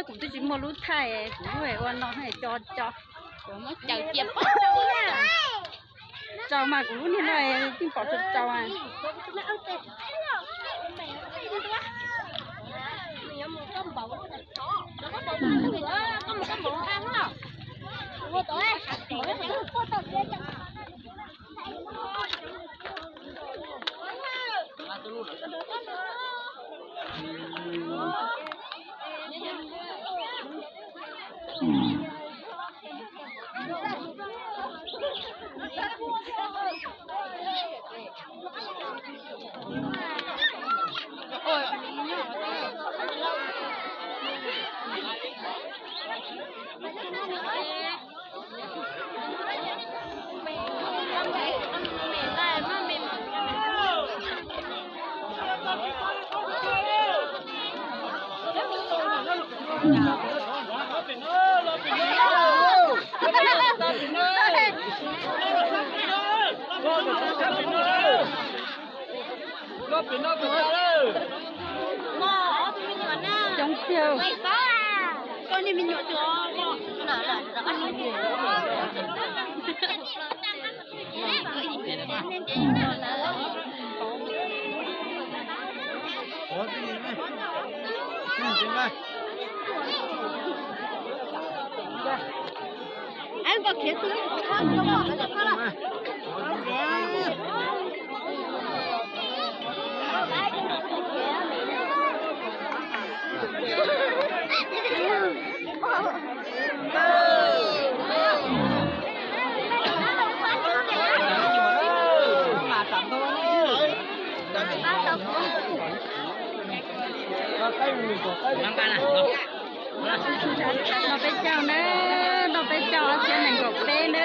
Kuv twb tsis muaj lub thaij, kuv lub ua no co co. Tso mas kuv lub niag no yeej pom tso tso. Coob tiag. Noj peb caug na, noj peb caug ob txhiab nees nkaum peb na.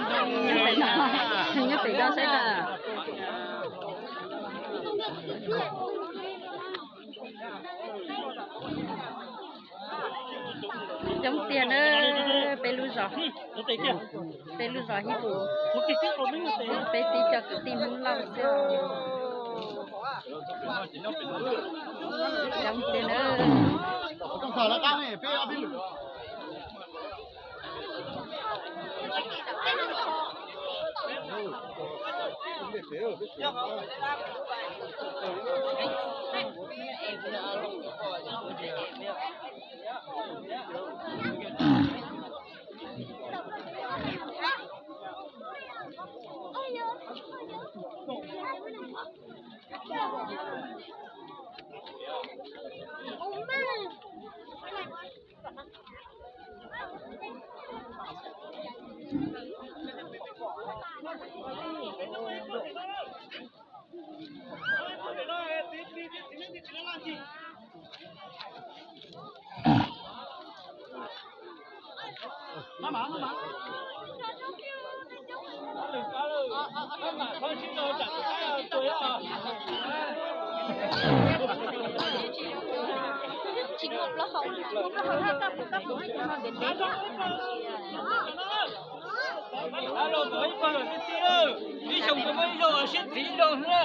Nyob pem no, nyob pem no saib na. Coob tiag na, peb lub zos, peb lub zos Hib Pus, peb tib co kwv tij Hmoob Lauj xwb. Coob tiag na. Tsis muaj plaub hau, muaj plaub hau ntev ntev thiab. Ib xyoos tau muaj ib zaug siab txiv ib zaug xwb na.